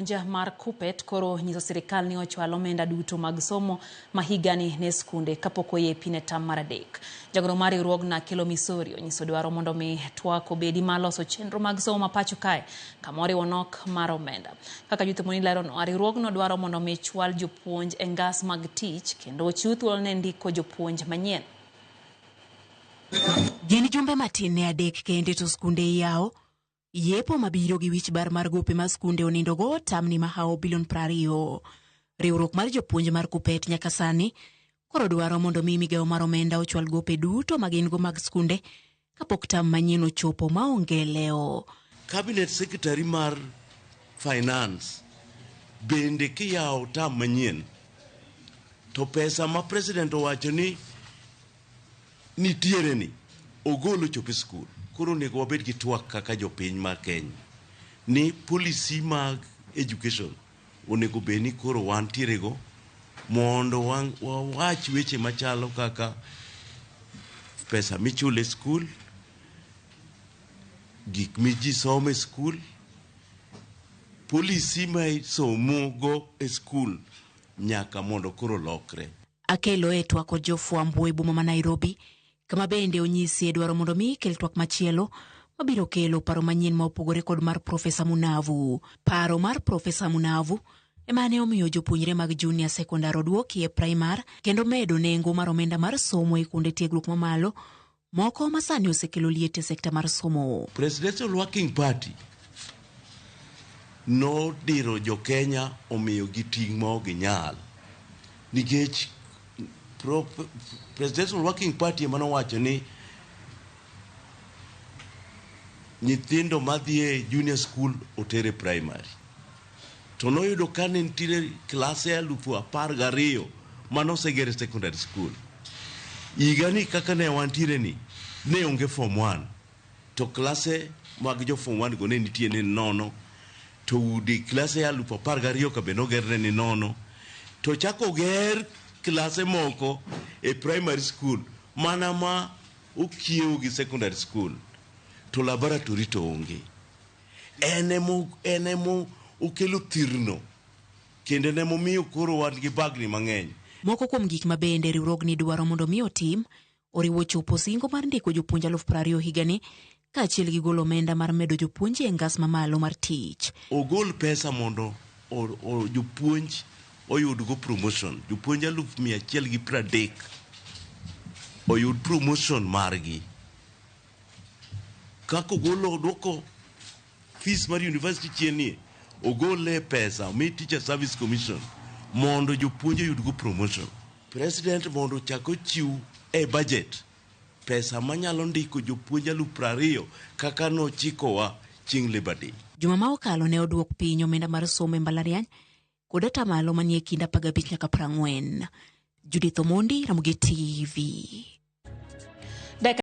Puonj mar KUPPET koro nyiso sirikal ni ochwal omenda duto mag somo ma higani ne skunde kapok oyepi ne tam mar adek. Jagoro mar riwruogno Akelo Misori onyiso dwaro mondo mi twak obedi mar loso chenro mag somo ma pacho kae kama oriwo nok mar omenda. Kaka Judith Omondi leronwa, riwruogno dwaro mondo mi chwal jopuonj e ngas mag tich kendo ochiw thuolo ne ndiko jopuonj manyien. Gin jumbe matin ne adek kende to skunde iyawo. Yepo mabiro gi wich bar mar gope ma skunde onindogo tamni mahawo bilion 20. Riwruok mar jopuonj mar KUPPET nyaka sani koro dwaro mondo mi migawo mar omenda ochwal gope duto ma gin go mag skunde kapok tam manyien ochopo maonge lewo. Cabinet Secretary mar Finance bende kiyawo tam manyien to pesa ma president owacho ni nitiere ni ogol ochop e skul. Koro onego wabed gi twak kaka jopiny mar Kenya ni policy mag education onego bed ni koro wantiere go mondo wawach weche machalo kaka pesa michulo e skul, gik mi ji somo e skul, policy ma isomo go e skul nyaka mondo koro lokre. Akelo e twak kod jofwambo e boma ma Nairobi, kama bende onyisie dwaro mondo mi kel twak machielo mabiro kelo paro manyien ma opogore kod mar Profesa Munavu. Paro mar Profesa Munavu ema ne omiyo jopuonjre mag junior secondary oduoki e primar kendo medo nengo mar omenda mar somo e kuonde tiegruok mamalo moko ma sani osekelo liet e sekta mar somo. Presidential Working Party nodiro jo Kenya omiyo gi ting' ma ok ginyal nikech Presidential Working Party ema nowacho ni nyithindo madhi e junior school oter e primary. To noyudo ka ne nitiere klase 12,000 mane oseger e secondary school. Higani kaka ne wantiere ni, ne onge form 1 to klase mag jo form 1 go ne nitie ni nono, to udi klase 12,000 ka be nogerne ni nono, to chako oger klase moko e primary school mana ma okiewo gi secondary school to laboratory to onge. En emo okelo thirno kendo en emomiyo koro wan gi bagni mang'eny. Moko kuom gik ma bende riwruogni dwaro mondo mi otim oriwo chopo singo mar ndiko jopuonj 20,000 higani kaachiel gi golo omenda mar medo jopuonj e ngas mamalo mar tich. Ogol pesa mondo jopuonj oyudgo promotion. Jopuonj 130,000 oyud promotion margi. Kaka ogolo odwoko fees mar university chien nie, ogole pesa omi Teacher Service Commission mondo jopuonj oyudgo promotion. President mondo ochak ochiw e budget pesa manyalo ndiko jopuonj 20,000 kaka nochikowa chieng' Labor Day. Juma ma okalo ne oduok piny omenda mar somo e mbalariany kod atamalo manie kind 15 nyaka 40. Judith Omondi, Ramogi TV.